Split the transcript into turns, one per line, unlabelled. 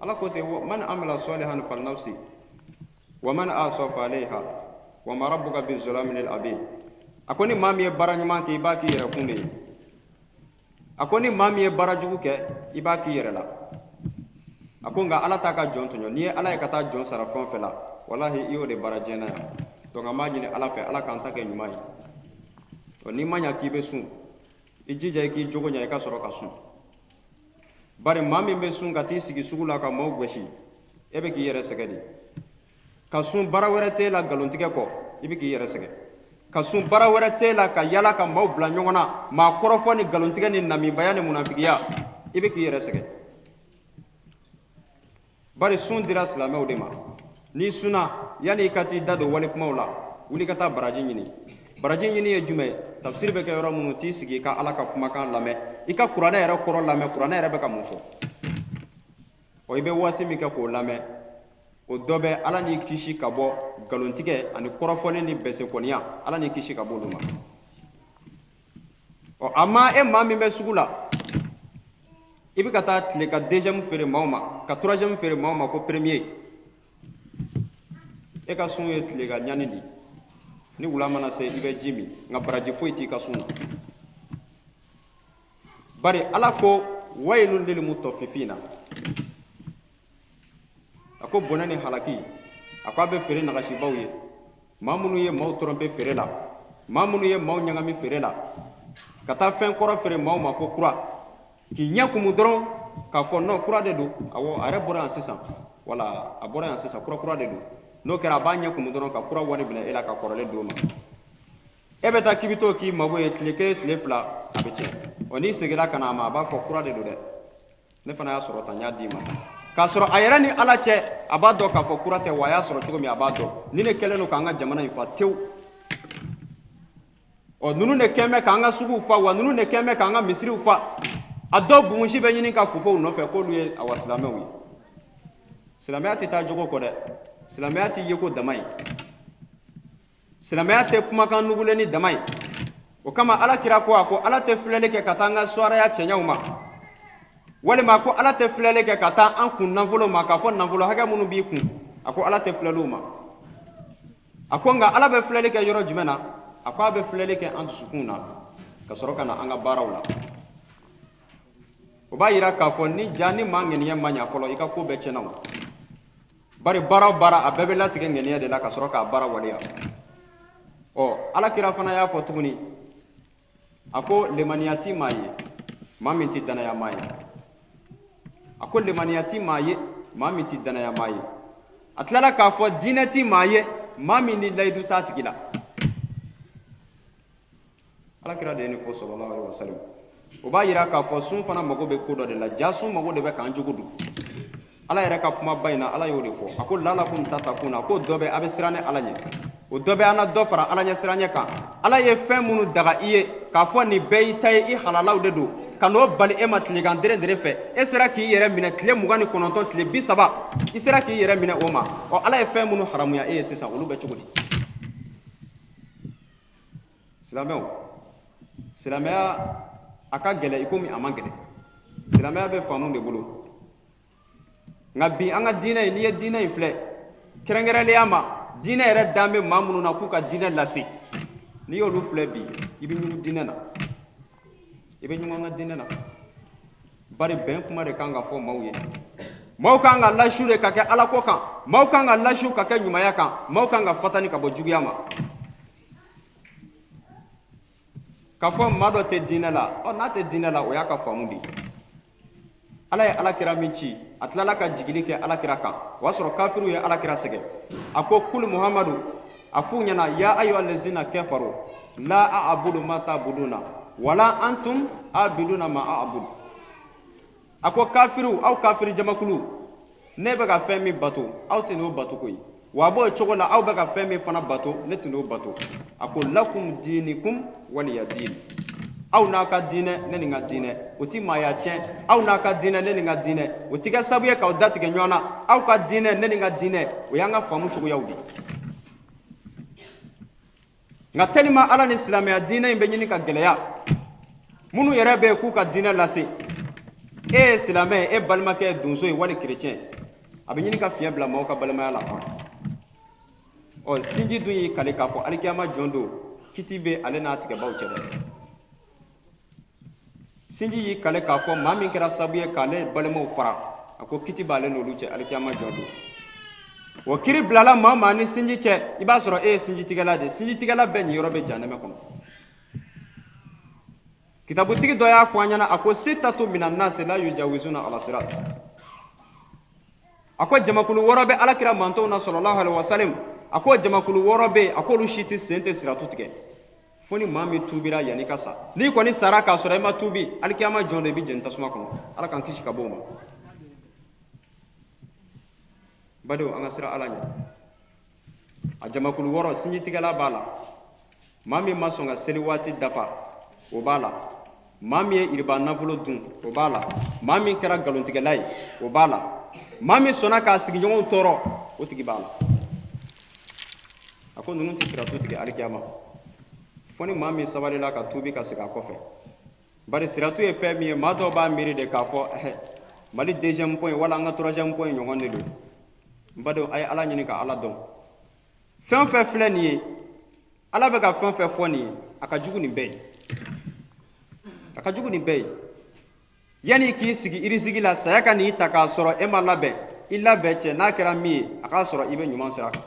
Ala ko ten: man amila salihan falinafsi wa man asa fa alayha wa ma rabbuka bizalamin lil abid. A ko ni maa min ye baara ɲuman kɛ, i b'a k'i yɛrɛ kun de ye. A ko ni maa min ye baara jugu kɛ, i b'a k'i yɛrɛ la. A ko nka Ala t'a ka jɔn tɔɲɔ. N'i ye Ala ye ka taa jɔn sara fɛn o fɛn la, walahi, i y'o de baara diɲɛ na yan. Donc an b'a ɲini Ala fɛ, Ala k'an ta kɛ ɲuman ye. Ɔ, n'i ma ɲa k'i bɛ sun, i jija i k'i jogo ɲa, i ka sɔrɔ ka sun. Bari maa min bɛ sun ka t'i sigi sugu la ka maaw gosi, e bɛ k'i yɛrɛ sɛgɛn de. Ka sun, baara wɛrɛ t'e la nkalontigɛ kɔ, i bɛ k'i yɛrɛ sɛgɛn. Ka sun, baara wɛrɛ t'e la ka yala ka maaw bila ɲɔgɔn na, maa kɔrɔfɔ ni nkalontigɛ ni namibaya ni munafigiya, i bɛ k'i yɛrɛ sɛgɛn. Bari sun dira silamɛw de ma. N'i sunna, yanni i ka t'i da don wali kumaw la, wuli ka taa baraji ɲini. Baraji ɲini ye jumɛn ye? Tafsiri bɛ kɛ yɔrɔ minnu, t'i sigi i ka Ala ka kumakan lamɛn, i ka Kuranɛ yɛrɛ kɔrɔ lamɛn, Kuranɛ yɛrɛ bɛ ka mun fɔ. Ɔ, i bɛ waati min kɛ k'o lamɛn, o dɔ bɛ Ala n'i kisi ka bɔ nkalontigɛ ani kɔrɔfɔli ni bɛsekɔniya, Ala n'i kisi ka bɔ olu ma. Ɔ, a ma e maa min bɛ sugu la, i bɛ ka taa tile ka deuxième feere maaw ma, ka troisième feere maaw ma ko premier, e ka sun ye tile ka ɲani di. Ni wula mana se, i bɛ ji min, nka baraji foyi t'i ka sun na. Bari Ala ko: wailun lil mutaffifina. A ko bɔnɛ ni halaki, a ko a bɛ feere nagasibaw ye, maa minnu ye maaw tromper feere la, maa minnu ye maaw ɲagami feere la, ka taa fɛn kɔrɔ feere maaw ma ko kura, k'i ɲɛ kumu dɔrɔn k'a fɔ: non, kura de don. Awɔ, a yɛrɛ bɔra yan sisan, wala a bɔra yan sisan, kura kura de don. N'o kɛra, a b'a ɲɛ kumu dɔrɔn ka kura wari minɛ e la ka kɔrɔlen d'o ma. E bɛ taa k'i bɛ t'o k'i mago ye, tile kelen, tile fila, a bɛ tiɲɛ. Ɔ, n'i seginna ka na a ma, a b'a fɔ: kura de don dɛ, ne fana y'a sɔrɔ tan, n y'a d'i ma. K'a sɔrɔ a yɛrɛ ni Ala cɛ, a b'a dɔn k'a fɔ kura tɛ. Wa a y'a sɔrɔ cogo min, a b'a dɔn. Ni ne kɛlen don k'an ka jamana in fa tewu. Ɔ, ninnu de kɛn bɛ k'an ka suguw fa, wa ninnu de kɛn bɛ k'an ka misiriw fa. A dɔw bumusi bɛ ɲini ka fofow nɔfɛ k'olu ye awa silamɛw ye. Silamɛya tɛ taa jogo kɔ dɛ, silamɛya tɛ yeko dama ye, Silamɛya tɛ kumakan nugulen ni dama ye. O kama Ala kira ko, a ko Ala tɛ filɛli kɛ ka taa an ka soaraya cɛɲɛw ma, walima ko Ala tɛ filɛli kɛ ka taa an kun nafolo ma, k'a fɔ nafolo hakɛ minnu b'i kun. A ko Ala tɛ filɛliw ma. A ko nka Ala bɛ filɛli kɛ yɔrɔ jumɛn na? A ko a bɛ filɛli kɛ an dusukun na, ka sɔrɔ ka na an ka baaraw la. O b'a yira k'a fɔ ni ja ni maa ŋaniya ma ɲa fɔlɔ, i ka ko bɛɛ tiɲɛna. O bari baara o baara, a bɛɛ bɛ latigɛ ŋaniya de la ka sɔrɔ k'a baara waleya. Ɔ, Ala kira fana y'a fɔ tuguni, a ko lemaniya ti maa ye maa min ti danaya maa ye. A ko lemaniya ti maa ye maa min ti danaya maa ye. A tilala k'a fɔ diinɛ ti maa ye maa min ni layidu t'a tigi la. Ala kira de ye nin fɔ, sallallahu alaihi wasallam. O b'a yira k'a fɔ sun fana mago bɛ ko dɔ de la. Ja sun mago de bɛ k'an jogo don. Ala yɛrɛ ka kumaba in na, Ala y'o de fɔ, a ko lalakum tatakuna. Ko dɔ bɛ a bɛ siran ne Ala ɲɛ, o dɔ bɛ an na dɔ fara Ala ɲɛ siranɲɛ kan. Ala ye fɛn minnu daga i ye k'a fɔ nin bɛɛ y'i ta ye, i halalaw de don, ka n'o bali e ma tilegan dere fɛ, e sera k'i yɛrɛ minɛ tile 29, tile 30, i sera k'i yɛrɛ minɛ o ma. Ɔ, Ala ye fɛn minnu haramuya e ye sisan, olu bɛ cogo di? Silamɛw, silamɛya a ka gɛlɛ i komi a man gɛlɛ. Silamɛya bɛ faamu de bolo. Nka bi an ka diinɛ in, n'i ye diinɛ in filɛ kɛrɛnkɛrɛnnenya ma, diinɛ yɛrɛ dan bɛ maa minnu na k'u ka diinɛ lase, n'i y'olu filɛ bi, i bɛ ɲugu diinɛ na, i bɛ ɲugu an ka diinɛ na. Bari bɛn kuma de kan ka fɔ maaw ye. Maaw kan ka lasu de ka kɛ Ala ko kan, maaw kan ka lasu ka kɛ ɲumanya kan, maaw kan ka fatani ka bɔ juguya ma. K'a fɔ maa dɔ tɛ diinɛ la, ɔ, n'a tɛ diinɛ la, o y'a ka faamu de ye. Ala ye Ala kira min ci, a tilala ka jigili kɛ Ala kira kan, o y'a sɔrɔ kafiriw ye Ala kira sɛgɛn. A ko kulu Muhamadu, a f'u ɲɛna: ya ayyuha allazina kafaru la a'budu ma ta'buduna wala antum abiduna ma a'budu. A ko kafiriw, aw kafiri jamakulu, ne bɛ ka fɛn min bato, aw tɛ n'o bato koyi. Wa a b'o cogo la, aw bɛ ka fɛn min fana bato, ne tɛ n'o bato. A ko lakum dinikum waliya din. Aw n'a ka diinɛ, ne ni n ka diinɛ, o ti maaya tiɲɛ. Aw n'a ka diinɛ, ne ni n ka diinɛ, o ti kɛ sababu ye k'aw datigɛ ɲɔgɔn na. Aw ka diinɛ, ne ni n ka diinɛ, o y'an ka faamu cogoyaw de ye. Nka tellement Ala ni silamɛya diinɛ in bɛ ɲini ka gɛlɛya, minnu yɛrɛ bɛ yen k'u ka diinɛ lase, E ye silamɛ ye, e balimakɛ ye donso ye wali kerecɛn, a bɛ ɲini ka fiɲɛ bila maaw ka balimaya la. Ɔ, sinji dun y'i kale k'a fɔ alikiyama jɔ don, kiti bɛ ale n'a tigɛbaw cɛ dɛ. Sinji y'i kale k'a fɔ maa min kɛra sabu ye k'ale balimaw fara, a ko kiti b'ale n'olu cɛ alikiyama jɔ don. O kiri bilala maa maa ni sinji cɛ, i b'a sɔrɔ e ye sinjitigɛla de ye. Sinjitigɛla bɛɛ niyɔrɔ bɛ janɛmɛ kɔnɔ. Kitabutigi dɔ y'a fɔ an ɲɛna, a ko sitatu minan nasi la yujawizuna ala sirat. A ko jamakulu wɔɔrɔ bɛ Alakira mantɔnw na sallallahu alaihi wasallam. A ko jamakulu wɔɔrɔ bɛ yen, a k'olu si tɛ sen tɛ siratu tigɛ fo ni maa min tuubira yanni ka sa. N'i kɔni sara k'a sɔrɔ i ma tuubi, alikiyama jɔ don, i bɛ jeni tasuma kɔnɔ. Ala k'an kisi ka bɔ o ma. Badenw, an ka siran Ala ɲɛ. A jamakulu wɔɔrɔ, sinjitigɛla b'a la, maa min ma sɔn ka seli waati dafa, o b'a la, maa min ye iriba nafolo dun, o b'a la, maa min kɛra nkalontigɛla ye, o b'a la, maa min sɔnna k'a sigiɲɔgɔnw tɔɔrɔ, o tigi b'a la. A ko ninnu tɛ siratu tigɛ alikiyama fo ni maa min sabalila ka tuubi ka segin a kɔfɛ. Bari siratu ye fɛn min ye, maa dɔw b'a miiri de k'a fɔ ɛhɛ, Mali deuxième pont wala an ka troisième pont ɲɔgɔn de don. N badenw, a ye Ala ɲini ka Ala dɔn. Fɛn o fɛn filɛ nin ye, Ala bɛ ka fɛn o fɛn fɔ nin ye, a ka jugu nin bɛɛ ye, a ka jugu nin bɛɛ ye. Yanni k'i sigi irisigi la, saya ka n'i ta k'a sɔrɔ e ma labɛn, i labɛn cɛ. N'a kɛra min ye, a k'a sɔrɔ i bɛ ɲuman sira kan.